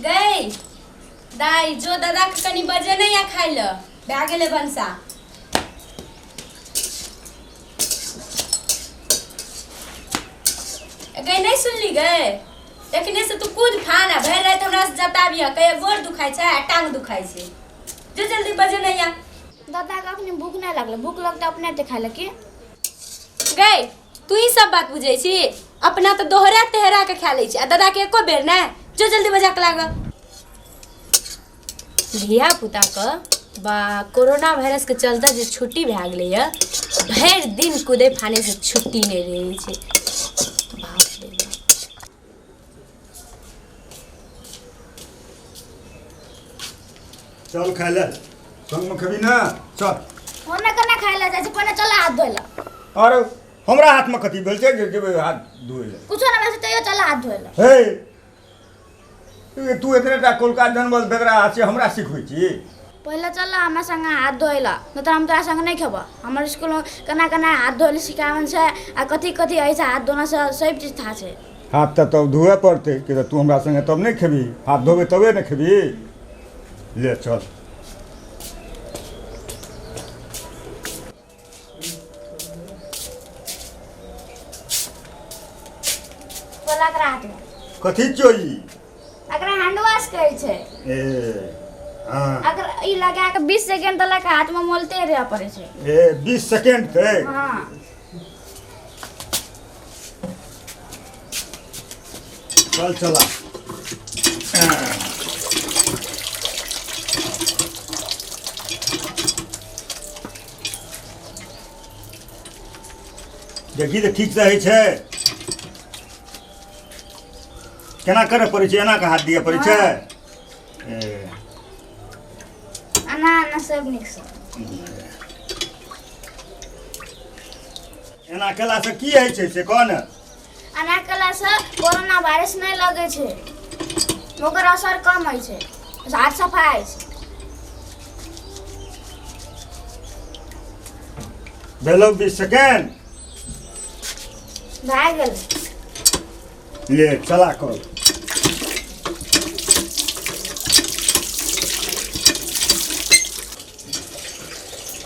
गई दाई जो दादा के कनी बजे नहीं आ खाइ ल भए गेलै भनसा। गई नहीं सुनली गई एखने से तू कूद फान आ भरि राति हमरा से जताबिह कहिया गोर दुखाइ छै आ टांग दुखाइ छै जो जल्दी बजे नहीं आ। दादा के अखनी भूख नहीं लागल, भूख लगतै अपने ते खाइ ले की। गई तू ही सब बात बुझै छी अपना तऽ दोहरा तेहरा के खा लै छी आ दादा के एको बेर नहि जो जल्दी बजा के लाग। धिया पुता के बा कोरोना वायरस के चलते जे छुट्टी भए गेलैए भरि दिन कूदै फानै से छुट्टी नहि रहै छै। बाप रे बाप। चल खाय ले संग में खेबी ना चल। ओना केना खाय ले जाइ छै पहिने चल हाथ धोइ ले। अरे हमरा हाथ में कथी भेल छै जे जेबै हाथ धोइ ले? कुछो ना भेल छै तैयो चल हाथ धोइ ले। हे तू एतने टा कोलका जनमल बेगरा से हमरा सिखबै छी? पहिले चल हमरा संगे हाथ धोइ ले नहि तऽ हम तोरा संगे नहि खेबऽ। हमर स्कूल में केना केना हाथ धोइ ले सिखावन छै आ कथी कथी होइ छै हाथ धोना से सब चीज थाह छै। हाथ तऽ तब धोए पड़तै कि तऽ तू हमरा संगे तब नहि खेबही, हाथ धोबै तबे ने खेबही। ले चल। बोला एकरा हाथ में। कथी छियौ ई? एकरा हैंड वॉश कहै छै। ए हाँ। अगर ई लगा के 20 सेकंड तक हाथ में मोलते रहे पड़े छै। ए 20 सेकंड तक? हाँ। चल चला। देखी तऽ ठीक से होइ छै केना करऽ पड़ै छै? एना के हाथ दिअ पड़ै छै? ए एना एना सब नीक से। एना केलासँ की होइ छै से कह ने। एना केलासँ कोरोना वायरस नहि लगै छै, ओकर असर कम होइ छै, हाथ सफा होइ छै। भेलौ 20 सेकेंड? भए गेल। ले चला कर।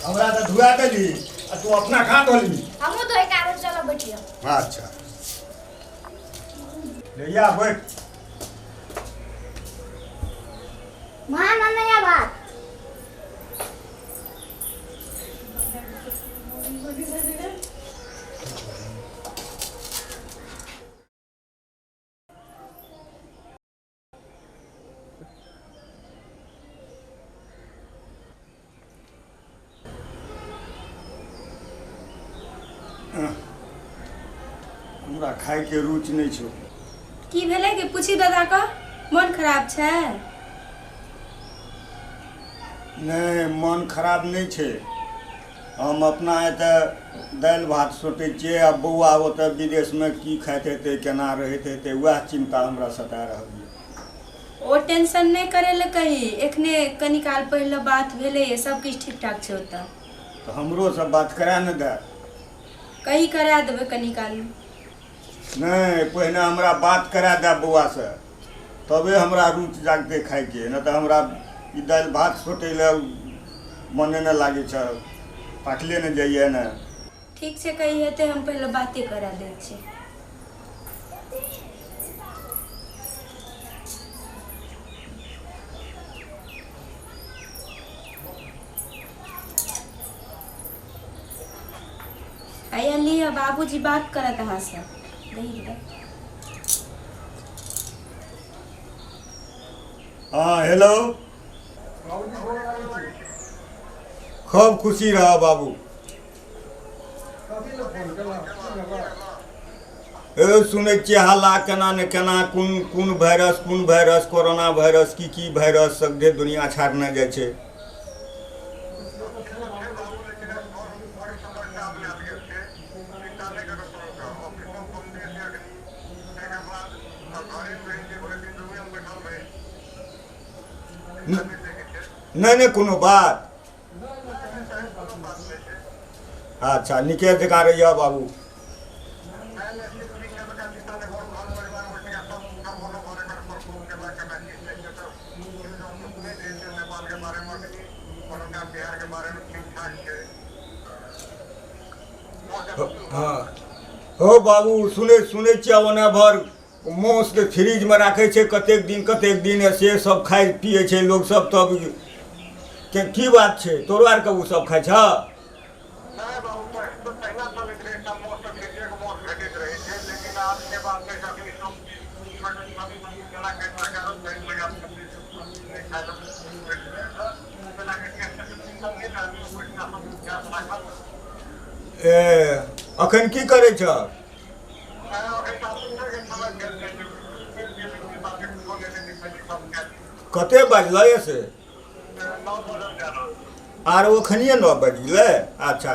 हमरा तऽ धुआ देली आ तू अपना खा धोली। हमहूँ धोइ के आबै चलो बैठियो। अच्छा ले या बैठ। माँ नन्नैया भात। हमरा खायके रुचि नहि छौ। की भेलै कि पूछी दादा का मन खराब छै? नहि मन खराब नहि छै। हम अपना एतऽ दालि भात सोचै छियै आ बौआ ओतऽ विदेशमे की खाइत हेतै केना रहैत हेतै वएह चिन्ता हमरा सता रहल यऽ। ओ टेंशन नहि करै लए कही, एखने कनी काल पहिले बात भेलैए सब किछु ठीक ठाक छै ओतऽ। तऽ हमरो सब बात करा ने दे। कही करा देबै कनी कालमे। नहि पहिने हमरा बात करा दे बौआसँ तबे हमरा रुचि जागतै खायके, नहि तऽ हमरा ई दालि भात सोटै लए मने नहि लागै छै, ताकले नहि जाइए ने। ठीक छै कही हेतै हम पहिले बाते करा दै छी। आया लिअ बाबूजी बात करत अहाँसँ। दही दे। हाँ हेलो खूब खुशी रह बाबू। ए सुनै छियै हल्ला केना ने केना कोन कोन वायरस कोरोना वायरस की की वायरस सगरे दुनिया छाड़ने जाइ छै। नहि नहि कोनो बात। अच्छा नीके जकाँ रहिअ बाबू। हँ हो बाबू, सुनै सुनै छियै ओना भर मासुके फ्रिजमे राखै छै कतेक दिन कतेक दिन, से सब खाइ पियै छै लोक सब। तब के की बात छै, तोरो आरके ओ सब खाइ छह? ए अखन की करै छह? कते बाजलै से? आर ओखनिए 9 बाजि गेलै। अच्छा,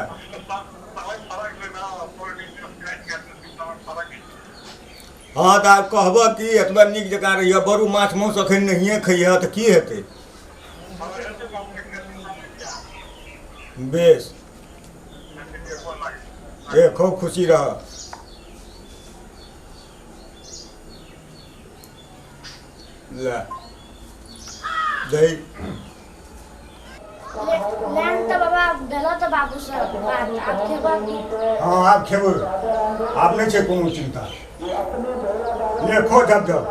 हँ, तऽ आब कहबह कि एतबा नीक जकाँ रहियह, बरू माछ मांस अखन नहिए खैहऽ तऽ की हेतै? बेस, ए खूब खुशी रह। ले दही। लैन तऽ बाबा, भेलो तऽ बाबू से बात, आब खेबऽ की? हँ, आब खेबै, आब नहि छै कोनो चिन्ता। ले, खो झप झप।